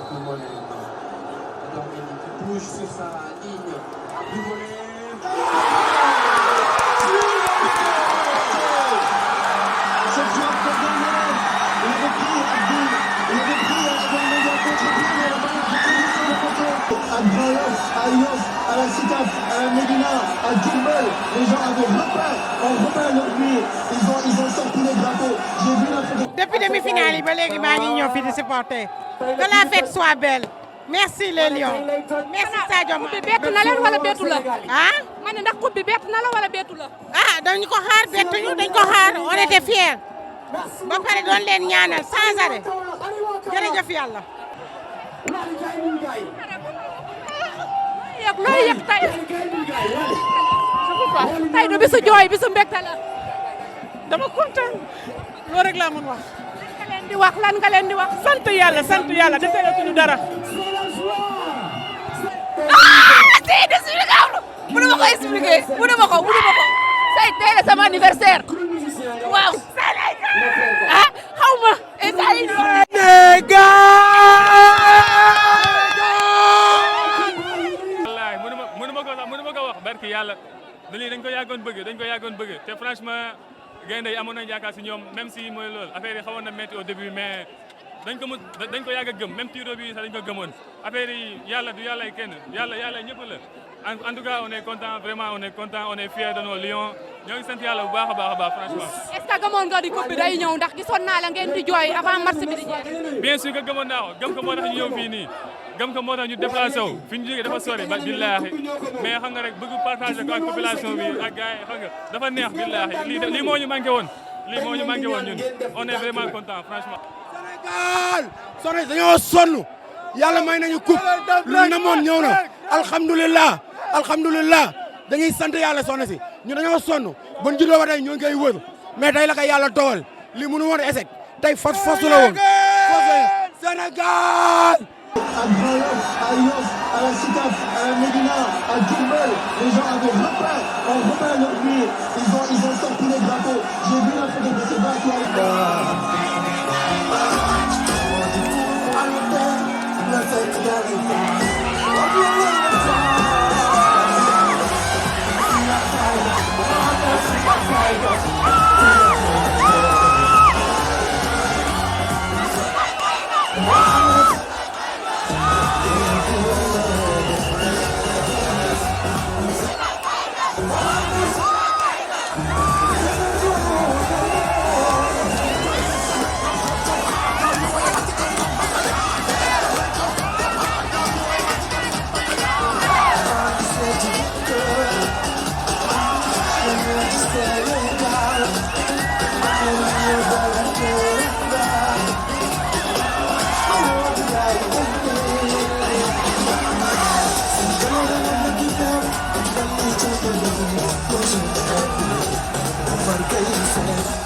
tout le monde est dedans. Et donc il bouge sur sa ligne. Du volet. Cette fois, il avait pris Abdul, il avait pris Edouard Mendy à contre-pied, mais la balle a été sur le poteau. À Brayoff, à Yoff, à la Sitaf, à la Medina, à Djumbel, les gens avaient repère, on repère leur nuit. Ils ont sorti les drapeaux. J'ai vu la photo. Depuis demi-finale yi ba léegi maa ngi ñëw fii di supporter. Que la fête soit belle. Merci les Lions. Merci Sadio Mané. coupe bi bett na leen wala bettu la. ah. ma ne ndax coupe bi bett na la wala bettu la. ah dañu ko xaar bettuñu dañ ko xaar on était fiers. ba pare doon leen ñaanal sans arrêt. jërëjëf yàlla. looy yëg tey. tey du bisu jooy bisu mbégte la. dama kontaan. loolu rek laa mën wax. lan nga leen di wax. sant yàlla deseelatuñu dara. si expliqué mënu ma ko expliqué mënu ma ko say tey la sama anniversaire waaw ah xaw ma wallaay mënu ma ko wax barki yàlla lii dañ ko yàggoon bëgg te franchement gaynde yi amoon nañ yaakaar si ñoom même si mooy loolu affaire yi xawoon na métti au début mais dañ ko yàgg a gëm même tiro bi sax dañ ko gëmoon affaire yi yàlla du yàlla kenn yàlla ñëpp la en tout cas on est content vraiment on est fiers de nos Lions ñoo ngi sant yàlla bu baax a baax franchement. est-ce que gëmoon nga di coupe bi day ñëw ndax gisoon naa la ngeen di jooy avant match bi di jeex. bien sûr que gëmoon naa ko gëm ko moo tax ñu ñëw fii nii gëm ko moo tax ñu déplacé wu fi ñu jógee dafa sori ba billaahi mais xam nga rek bëgg partager ko ak population bi ak gars yi xam nga dafa neex billaahi lii moo ñu manqué woon ñun on est vraiment content franchement. Sénégal sonn dañoo sonn yàlla may nañu coupe lu namoon ñëw na alhamdulilah dañuy sant yàlla sonn si ñu dañoo sonn bon juddoo ba tey ñoo ngi koy wër mais tey la koy yàlla dogal li mënu woon échec tey fas la woon Sénégal. À Brayoff, à Yoff, à la Sitaf, à la Medina, à Djumbel, les gens avaient repère, on repère leur nuit. Ils ont sorti les drapeaux. J'ai vu la photo de Sébastien. Porque